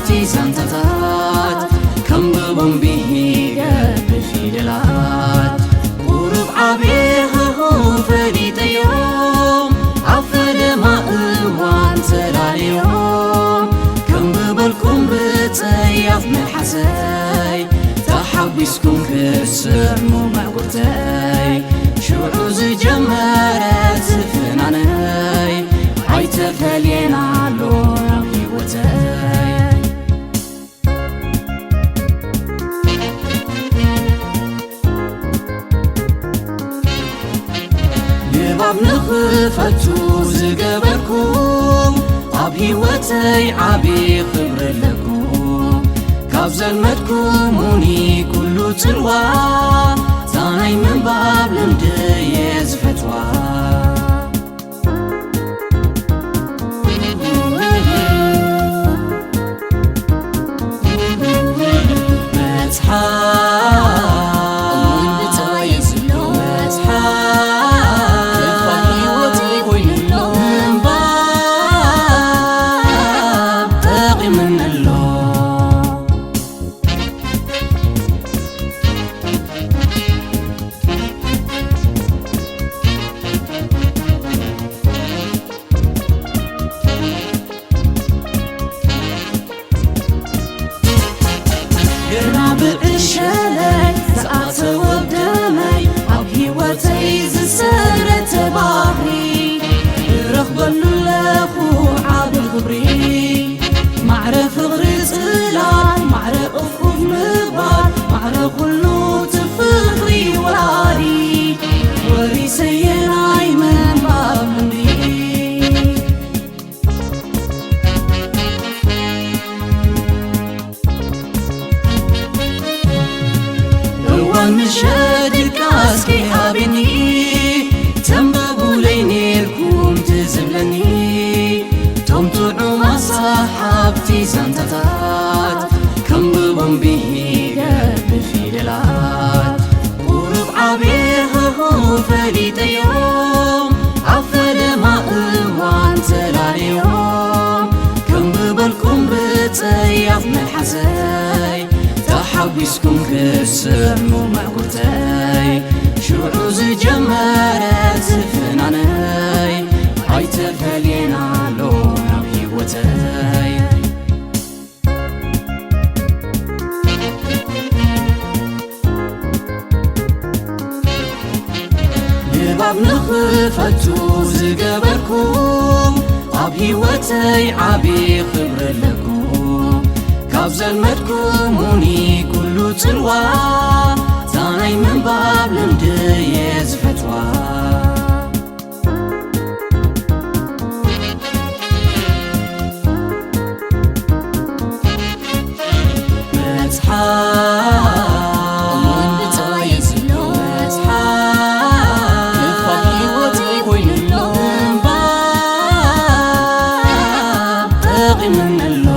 ዛንታታት ከንብቦም ብሂገ ብፊደላት ቁሩብ ዓብየ ሃሁ ፈሊጠዮም ኣብ ፈለማ እዋን ተላለዮም ከንብበልኩም ብጸያፍ መልሓሰይ ተሓጒስኩም ክስዕሙ መዕቁርተይ ሽዑ ዝጀመረት ፍናነይ ኣይተፈልየን ኣሎ ናብ ህይወተይ። ንባብ ንኽፈቱ ዝገበርኩም ኣብ ህይወተይ ዓቢ ክብሪ ኣለኩም። ካብ ዘልመድኩሙኒ ኩሉ ጽልዋ እታ ናይ ምንባብ ልምዲ እየ ዝፈትዋ። መጽሓፍ እሙን ብጻየ ዝብሎ መጽሓፍ ክፋል ህይወት ኮይኑሎ ምንባብ ጠቒሙኒ ኣሎ። ገና ብዕሸለይ ዝኣተወ ደመይ ኣብ ህይወተይ ዝሰረተ ባህሪ እረኽበሉ ኣለኹ ዓቢ ክብሪ። ማዕረ ፍቕሪ ጽላል፣ ማዕረ እፉፍ ምባል፣ ማዕረ ኩሉ እቲ ፍቕሪ ወራሪ ወሪሰየ ናይ ምንባብ ልምዲ። እዋን ምሸት ድቃስ ከይሃበኒ ተንብቡለይ ኔርኩም ትዝብለኒ ቶም ጥዑማት ሰሓብቲ ዛንታታት ከንብቦም ብሂገ ብፊደላት ቁሩብ ዓብየ ሃሁ ፈሊጠዮም ኣብ ፈለማ እዋን ተላለዮም ከንብበልኩም ብጸያፍ መልሓሰይ ተሓጒስኩም ክስዕሙ መዕቁርተይ ሽዑ ዝጀመረት ፍናነይ ኣይተፈልየን ኣሎ ናብ ህይወተይ። ንባብ ንኽፈቱ ዝገበርኩም ኣብ ህይወተይ ዓቢ ክብሪ ኣለኩም። ካብ ዘልመድኩሙኒ ኩሉ ጽልዋ እታ ናይ ምንባብ ልምዲ እየ ዝፈትዋ። መጽሓፍ እሙን ብጻየ ዝብሎ መጽሓፍ ክፋል ህይወት ኮይኑሎ ምንባብ ጠቒሙኒ ኣሎ።